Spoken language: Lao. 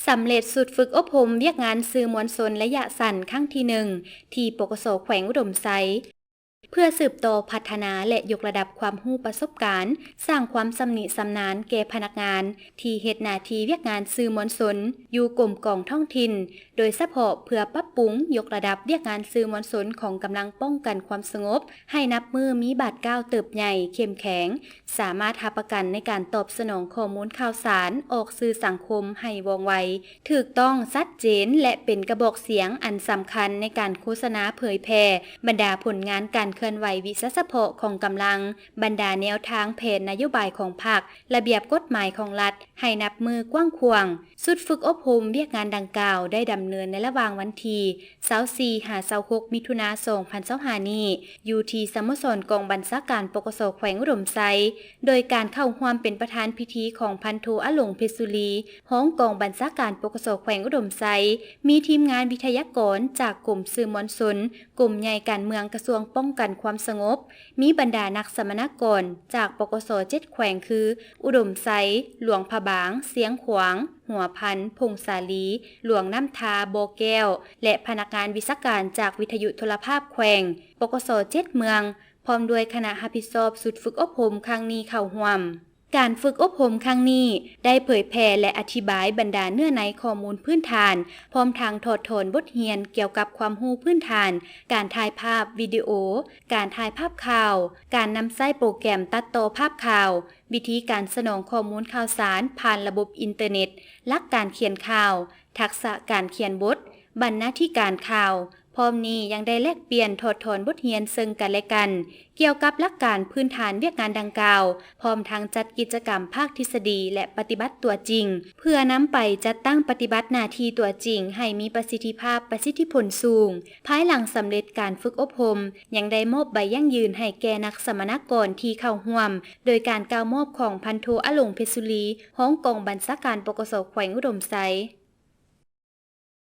ສຳເລັດຊຸດຝຶກອົບຮົມວຽກງານສື່ມວນຊົນໄລຍະສັ້ນຄັ້ງທີໜຶ່ງ ທີ່ ປກສ ແຂວງອຸດົມໄຊ ເພື່ອສືບຕໍ່ພັດທະນາ ແລະ ຍົກລະດັບຄວາມຮູ້ປະສົບການ, ສ້າງຄວາມຊຳນິຊຳນານແກ່ພະນັກງານທີ່ເຮັດໜ້າທີ່ວຽກງານສື່ມວນຊົນຢູ່ກົມກອງທ້ອງຖິ່ນ, ໂດຍສະເພາະເພື່ອປັບປຸງຍົກລະດັບວຽກງານສື່ມວນຊົນຂອງກຳລັງປ້ອງກັນຄວາມສະຫງົບ ໃຫ້ນັບມື້ມີບາດກ້າວເຕີບໃຫຍ່ເຂັ້ມແຂງ, ສາມາດຮັບປະກັນໃນການຕອບສະໜອງຂໍ້ມູນຂ່າວສານອອກສື່ສັງຄົມໃຫ້ວ່ອງໄວ, ຖືກຕ້ອງ, ຊັດເຈນ ແລະ ເປັນກະບອກສຽງອັນສຳຄັນໃນການໂຄສະນາເຜີຍແຜ່ບັນດາຜົນງານການເຄື່ອນໄຫວວິຊາສະເພາະຂອງກຳລັງ, ບັນດາແນວທາງແຜນນະໂຍບາຍຂອງພັກ, ລະບຽບກົດໝາຍຂອງລັດ ໃຫ້ນັບມື້ກວ້າງຂວາງ. ຊຸດຝຶກອົບຮົມວຽກງານດັ່ງກ່າວໄດ້ດຳເນີນໃນລະຫວ່າງວັນທີຊາວສີ່ ຫາ ຊາວຫົກ ມິຖຸນາ ສອງພັນຊາວຫ້ານີ້ ຢູ່ທີ່ສະໂມສອນກອງບັນຊາການ ປກສ ແຂວງອຸດົມໄຊ, ໂດຍການເຂົ້າຮ່ວມເປັນປະທານພິທີຂອງພັນໂທ ອາຫຼົງ ເພັດສຸລີ ຮອງກອງບັນຊາການ ປກສ ແຂວງອຸດົມໄຊ, ມີທີມງານວິທະຍາກອນຈາກກົມສື່ມວນຊົນ, ກົມໃຫຍ່ການເມືອງ ກະຊວງປ້ອງກັນຄວາມສະຫງົບ, ມີບັນດານັກສຳມະນາກອນຈາກ ປກສ ເຈັດແຂວງ ຄື ອຸດົມໄຊ, ຫຼວງພະບາງ, ຊຽງຂວາງ, ຫົວພັນ, ຜົ້ງສາລີ, ຫຼວງນ້ຳທາ, ບໍ່ແກ້ວ ແລະ ພະນັກງານວິຊາການຈາກວິທະຍຸໂທລະພາບແຂວງ, ປກສ ເຈັດເມືອງ, ພ້ອມດ້ວຍຄະນະຮັບຜິດຊອບຊຸດຝຶກອົບຮົມຄັ້ງນີ້ເຂົ້າຮ່ວມ. ການຝຶກອົບຮົມຄັ້ງນີ້ໄດ້ເຜີຍແຜ່ ແລະ ອະທິບາຍບັນດາເນື້ອໃນຂໍ້ມູນພື້ນຖານ, ພ້ອມທັງຖອດຖອນບົດຮຽນກ່ຽວກັບຄວາມຮູ້ພື້ນຖານ ການຖ່າຍພາບ, ວິດີໂອ, ການຖ່າຍພາບຂ່າວ, ການນຳໃຊ້ໂປຣແກຣມຕັດຕໍ່ພາບຂ່າວ, ວິທີການສະໜອງຂໍ້ມູນຂ່າວສານຜ່ານລະບົບອິນເຕີເນັດ, ຫຼັກການຂຽນຂ່າວ, ທັກສະການຂຽນບົດ, ບັນນາທິການຂ່າວ, ພ້ອມນີ້ຍັງໄດ້ແລກປ່ຽນຖອດຖອນບົດຮຽນເຊິ່ງກັນແລະກັນ ກ່ຽວກັບຫຼັກການພື້ນຖານວຽກງານດັ່ງກ່າວ, ພ້ອມທັງຈັດກິດຈະກຳພາກທິດສະດີ ແລະ ປະຕິບັດຕົວຈິງ ເພື່ອນຳໄປຈັດຕັ້ງປະຕິບັດໜ້າທີ່ຕົວຈິງໃຫ້ມີປະສິດທິພາບ, ປະສິດທິຜົນສູງ. ພາຍຫຼັງສຳເລັດການຝຶກອົບຮົມ, ຍັງໄດ້ມອບໃບຢັ້ງຢືນໃຫ້ແກ່ນັກສຳມະນາກອນທີ່ເຂົ້າຮ່ວມ, ໂດຍການກ່າວມອບຂອງພັນໂທ ອາຫຼົງ ເພັດສຸລີ, ຮອງກອງບັນຊາການ ປກສ ແຂວງອຸດົມໄຊ.